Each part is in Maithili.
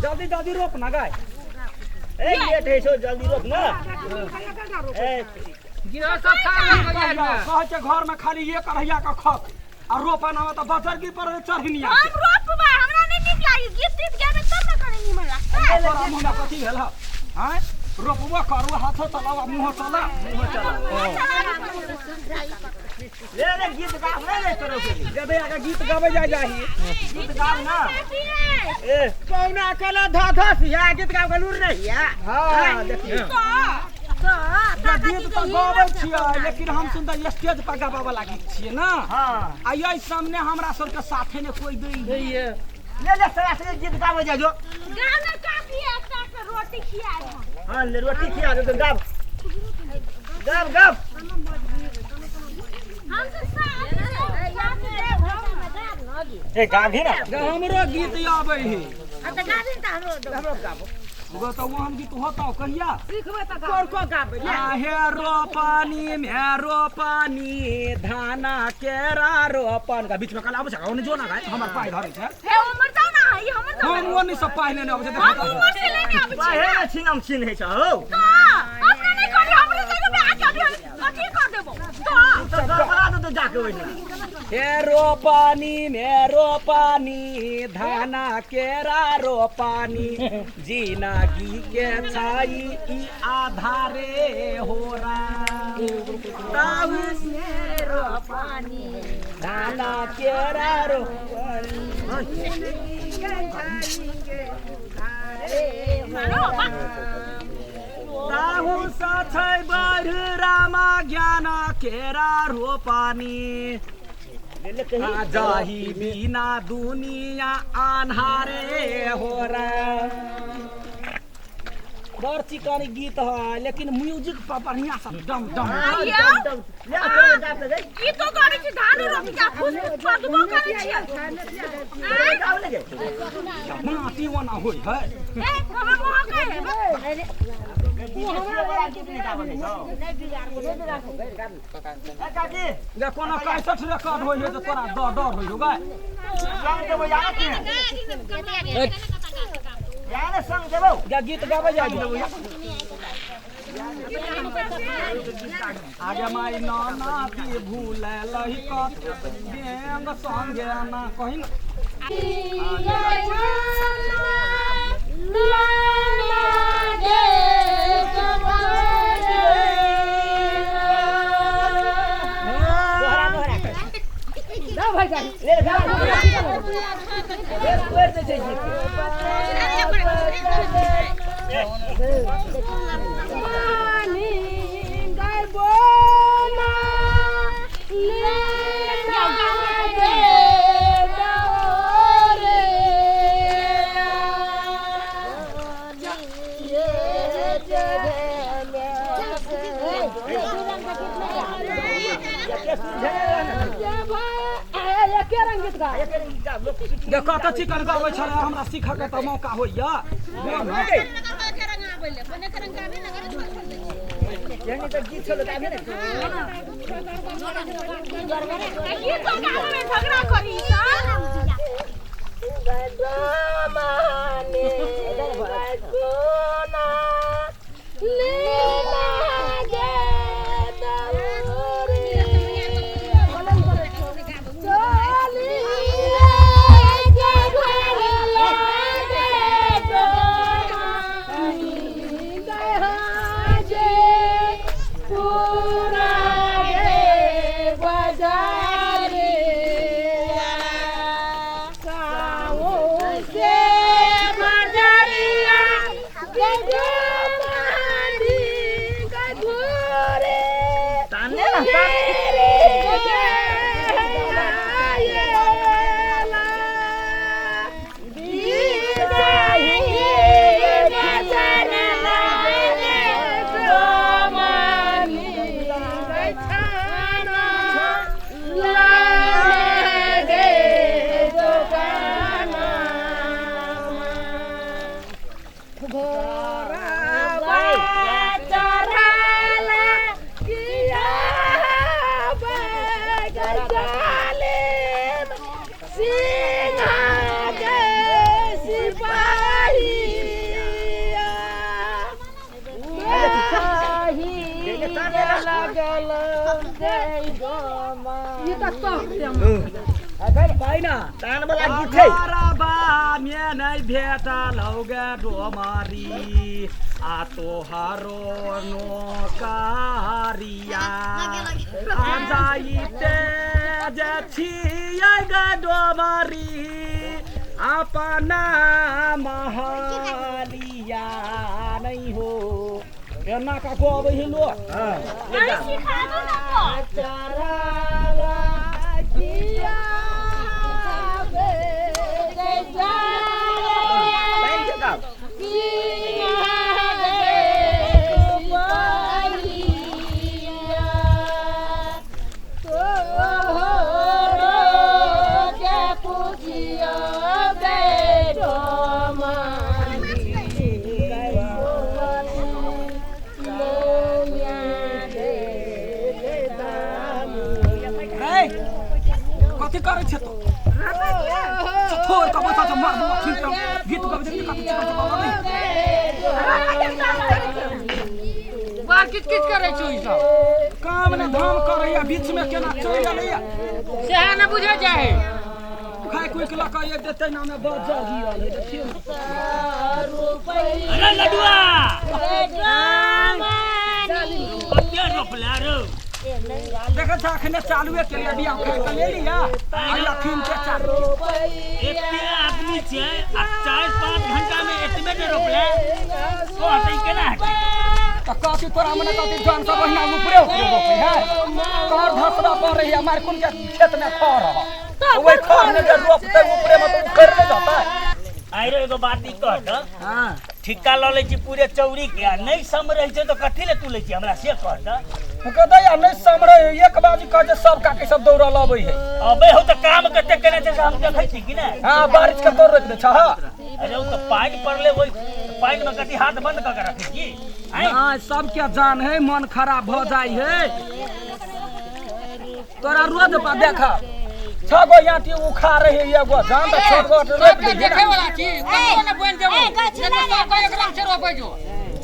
जल्दी जल्दी रोप ना गाय। ए लेट है छौ, जल्दी रोप ना। ए गिरह सब खा गेल बाजार में। कहै छै घर में खाली एक अढ़ैया के खत आ रोपना में तऽ बजरगी पर चढ़निया। हम रोपबा, हमरा नहीं नीक लागी। गीत तीत गाबे तब न कनी निमन लागतै। तोरा मुँह में कथी भेल हँ? आँय, रोपबो करू, हाथो चलाओ आ मुँहो चला। मुँह चला। ले रे, गीत गाब नहीं रे तोरो के। गधे आगे गीत गाबै जाय जाही। गीत गाब ना। ए पौना कला ध ध सिया गीत गाब के लूर नहीं है। हाँ, देखिए गीत तऽ गाबै छियै, लेकिन हम सुनते स्टेज पर गाबै वाला गीत छियै ना। हाँ। आ यही सामने हमरा सबके साथे ने कोई दै। ले ले, सरा से गीत गाबै जा जो। गाना काफी है, एकटा के रोटी खियाए हम। हाँ, ले रोटी खिया दे तो गाब गाब गाब। हम तो साथ साथ देव ए गाब ही ना। हमरो गीत आबै है। हमरो गाबो। गो तऽ ओहन गीत होतौ कहिया? कोन कोन गाबै ले? आहे रोपनी में रोपनी धाना केरा रोपन का बीच में कल आबै छै ओने जो ना गाय हमर पाइ धरै छै। हे उमर जाउ ना, ई हमर जाउ। हम ओ नहीं सब पाइ लेने आबै छै। हम उमर से लेने आबै छी। पाहे ना छिनम छिन है छौ। तो अपना नहीं करी, हमरे जगह पे आके अभी हम अथी कर देबो तो। तो गड़बड़ा दे तो जाके ओहिना। हे रोपनी में रोपनी धाना केरा रोपनी जिनगी के छाई ई आधारे हो राम धाना केरा रोपनी। ताहू सँ छै बढ़ रामा ज्ञान केरा रोपनी ले ले कही। आ जाही बिना दुनिया अन्हारे हो रा। बड़ चिकन गीत है, लेकिन म्यूजिक पर बढ़िया से डम डम। आइयो। ले थोड़ा गाब ले। गीतो करै छी, धानो रोपि के फूस पकबो करै छी। गाब ले। माटी ओना होइ है। ए हमर मुँह के है। ए काकी। गे कोनो कैसेट रिकॉर्ड होइ है तऽ तोरा डर डर होइ हो गाय। संग देबो या की या ने संग देबो। गे गीत गाबै जाइ। आगे माई नाना ती भूले लही कत बेंग संगे ना कही ना। दोहरा दोहरा कर ले गाब ले, तोड़ दे छै गीत। एके रंग गीत गा। गे कत चिकन गाबै छलै, हमरा सीखऽ के तऽ मौका होइया। यानी तऽ गीत छलो गाबे ने। गीतो गाबै में झगड़ा करी सब। ताने ना तान। सिंह के सिपाही। लगल डोमा। ई तऽ तो पाइ ना तान वाला गीत है। घरबा मे नहि भेटल हौ गे डोमारी आ तोहरो नोकरिया आ जाइते जे छियै गे डोमारी अपना महलिया नहीं हो। एना का अबै है लोक। अरे सिखा दो ना तो। तान के गाओ। रे कथी करै छै तो? छोड़ के बैठल छै, मार देबो ठीक गीत गबै छै कथी छै कथी। बार किच किच करै छौ ई सब? काम ने धाम करैया, बीच में केना चलि गेलैया सेहा ने बुझै जाए। खाय कुइक लऽ कऽ एक देतै ना में बज जागी है देखियौ। अरे लडुआ कते रोपला रो? देखै छ अखने चालुए केलियै बिया खाय कऽ ले लिया आ अखन के चालू। एते आदमी छै आ 4-5 घंटा में एतबे ने रोपला तो हटै केना हटै? तऽ कथी तोरा मने कथी जन सब ओहिना ऊपरे ऊपरे रोपै है? कर धसरा पड़ै है मार कोन के खेत में खर ह, ओहि खर में जे रोपतै ऊपरे में तऽ उखड़ि नहि जेतै? आइरो एगो बात ई कह त। हां ठिक्का लऽ लै छी पूरे चौरी के आ नहि समरै छै तऽ कथी ले तू लै छी हमरा से कह त। कहतै आ नहि समरै एक बाजी कहै छै सब काकी सब दौड़ल अबै है। अबै हो तऽ काम कते केने छै से हम देखै छी कि नहि? हां बारिश के तोड़ रोकि दै छ। हां अरे ओ तऽ पानि पड़लै ओहि पानि में कथी हाथ बंद कऽ के रखै छी? नहीं सबके जान है मन खराब भऽ जाइ है। तोरा रोज पर देख 6 गो याटी उखाड़े है एगो जान तऽ 6 गो रोपि दे। देखे वाला छी कतौ ने बनि जेबो सबके एकदम से रोपै जो।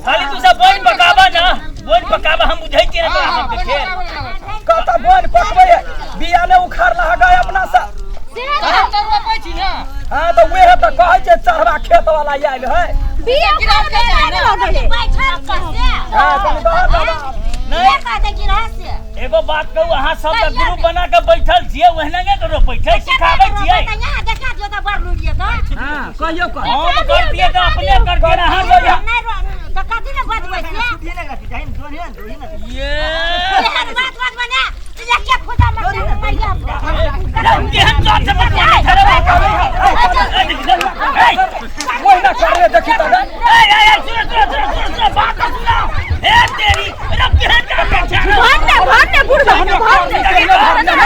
खाली तू सब बोनि पकाबा ना, बोनि पकाबा हम बुझै छियै ना तोरा सबके खेल। कतऽ बोनि पकबै है? बिया ने उखाड़ला है गाय अपना से। हम तऽ रोपै छी ना। हां तऽ उहे तऽ कहै छै चढ़वा खेत वाला आयल है। बिया उखाड़ के नहि बैठल कसे। हां कनि दह दबा। नहीं कहते गिरहस्य एगो बात कहू, अहाँ सब तऽ ग्रुप बना के बैठल छियै ओहिना के रोपै छै सिखाबै छियै? यहाँ देखा दियो तऽ बड़ लुरिये तऽ। हां कहियो कह। हम करतियै तऽ अपने करतियै ना अहाँ सब। नहीं तऽ कथी ने बजबै से? ये एहन बात बजबै ने तऽ एके खुदा मर जाए। केहन जान से बतियाइ छै रे बाप रे। ओहिना करे देखी तऽ। ए ए ए सुनो सुनो सुनो सुनो सुनो बात तऽ सुनो। हे तेरी रे केहन काम छै? भर ने भर ने बुढ़बा भर ने।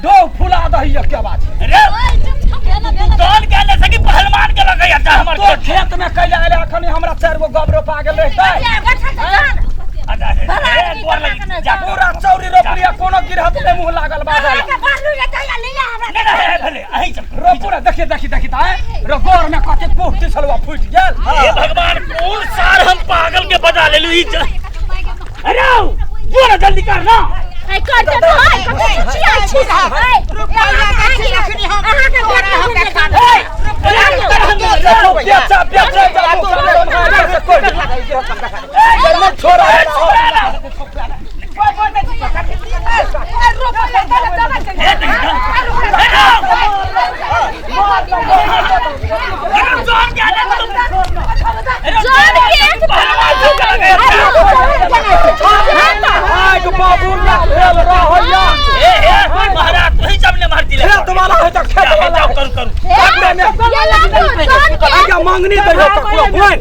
दो फुला दही के बात रे तोन के ले सकी पहलवान के लगैया ता हमर तो खेत में कैला आयल अखन हमरा 4 गो गब रोपा गेल रहतै। अच्छा ए गोर लगी जा पूरा चौरी रोपलिया कोनो गिरहत नहि मुँह लागल बाजल। नहीं नहीं भले अहीं सब रोपू ने देखी देखी देखी ताय रो गोर में कते पुफ्ती छलवा फूटि गेल। हे भगवान कोन सार हम पागल के बजा लेलु ई। अरे जो ना जल्दी कर ना। ए कर दे भाई कथी छियै छी रुपैया गाछी रखनी हम अहाँ के बेटा हम ए बेचा बेचा जाबू से कोइ नहीं छोड़ा। आग बाबू ना भेल रहैया। महाराज तू सब ने मार दिले। खेत वाला है तऽ खेत वाला जाओ करू करू आज्ञा मांगनी दै हो ककरो बोनि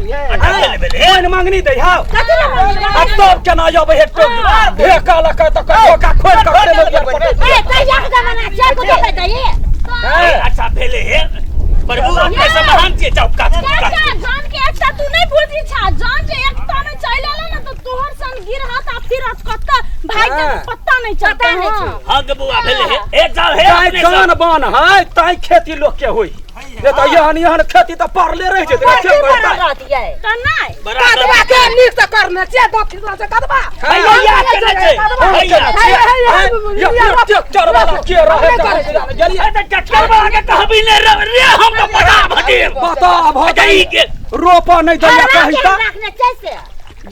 बोनि मांगनी दै हो आ तब केना अबै हे टोक ढेका लऽ तऽ ककरो खोलि कऽ घरे मे अच्छा भेले हे प्रभु अपने से महान छियै। जाओ काट काट जान के एकटा तू नहीं बुझी छा, जान जे एकटा में चलि एलै ने तऽ तोहर सन गिरहत आ फिर कत्ता भाग जेतौ पत्ता नहीं चलतै। हां के बौआ भेले हे ए जाओ हे ताई अपने सब जान बान है ताई खेती लोक के होई। नहीं तो यहन यहन खेती तो पड़ले रह जेतै के करतै रहतियै तऽ नहि कदबा के नीक से करने छियै दस किलो से कदबा भैया केने छै भैया ये ट्रैक्टर वाला के रहे गेलियै तऽ ट्रैक्टर वाला के कहबी नहि रे रे हम तऽ पता भटे बता भ गई के रोपा नहीं दैया कही त राखने छै से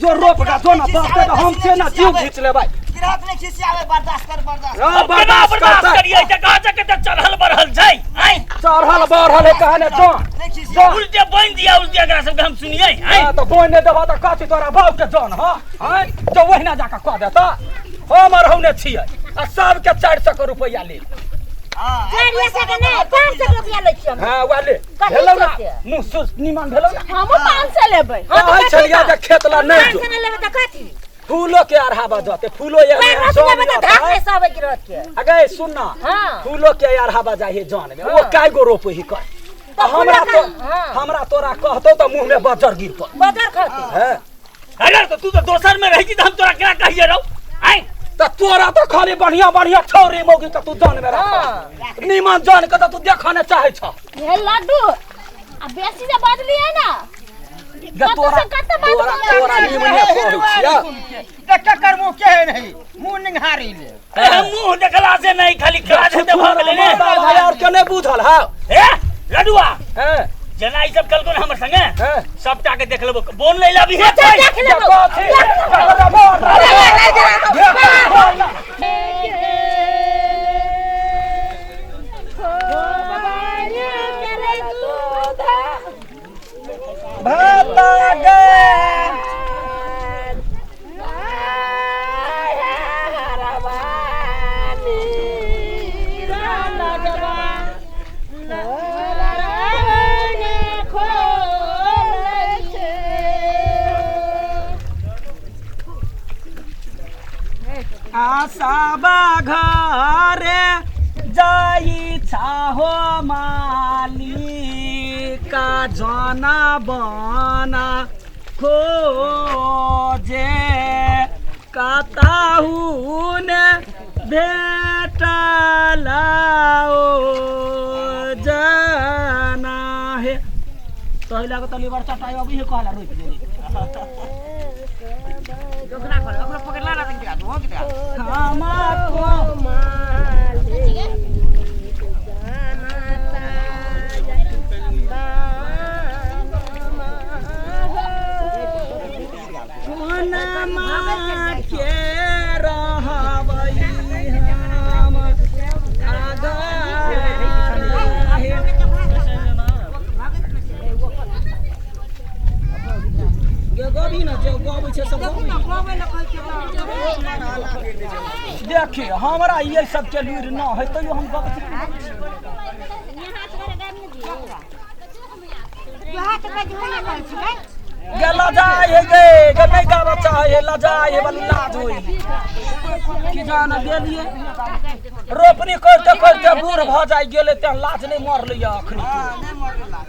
जो रोप गा जो ना बाप त हम से ना जीव घीच लेबै गिरहत नहीं खिसियावे बर्दाश्त कर बर्दाश्त हां हम केना बर्दाश्त बर्दाश्त करतै करियै तऽ कहाँ छै के तऽ चढ़ल बढ़ल छै आँय चढ़ल बढ़ल है कहने जो नहीं खिसियावे जो उल्टे बनि दिया उल्टे एकरा सबके हम सुनियै आँय हां तो बोइ नहीं देबा त कथी तोरा बाप के जान हां हां जो ओहिना जाके कह देता हम अरहौने छियै आ सबके 400 के रुपैआ ले हां 400 के नहि 500 के रुपया लै छियै हम हां वाले कथी भेलौ ना छै से? मुँह सुस निमन भेलौ ना हमहूँ 500 लेबै कहै छलियै जे खेत ला नहीं जो 500 नहि लेबै तऽ कथी फूलो के अढ़ावा जते फूलो ये पैसा जन लेबै तऽ धान नहि सहबै गिरहत के अगे सुन ना हाँ। फूलो के अढ़ावा जाहे जन में ओ काय गो रोपे ही कर तऽ हमरा फूलो तो का- हाँ। हमरा तोरा कहतो त मुंह में बजर गिर पर बदर खते हैं अरे तो तू तो दोसर में रही तऽ हम तोरा केना कहियै रौ आँय त तोरा तो खाली बढ़िया बढ़िया छौरी मौगी के तू जन में राख निमन जन के त तू देखऽ ने चाहे छ हे लड्डू आ बेसी जे बजलियै ना गे तोरा कतऽ से कतऽ बात तोरा बोलै तोरा निमने कहै छियै देख कर मुंह के है नहीं मुंह निहारी ले ए, मुँह देखला से नहीं खाली काज हेतै भऽ गेलै ने भाई और के नहीं बुझल है ए लडुआ हैं जेना ई सब कलको ने हमर संगे हैं सबटा के देख लेबो बोन लै लाबी हे देख लेबो कथी आशा घरे जाई छाहो मालिका जना बना खोजे कताहू ने भेटल ओ जना हे तोहि लागत लिबर चटाई अभी हे कहला रोपि देली ओकरा पर ओकरा पकड़ला ना तक हो गया खामा को कोनमा के रहबै हम आगार गे गबी न जे गबै छै सब गबी। देखी हमरा ये सब के लूरि न है तैयो हम गबै छी। गे लजाइ है गे गे नहीं गाबऽ चाहै है लजाइ है बड़ी लाज होइ की जान गेलियै रोपनी करते करते बूढ़ भऽ जाइ गेलै तेँ लाज नहि मरलै अखनी। हां नहीं मरला।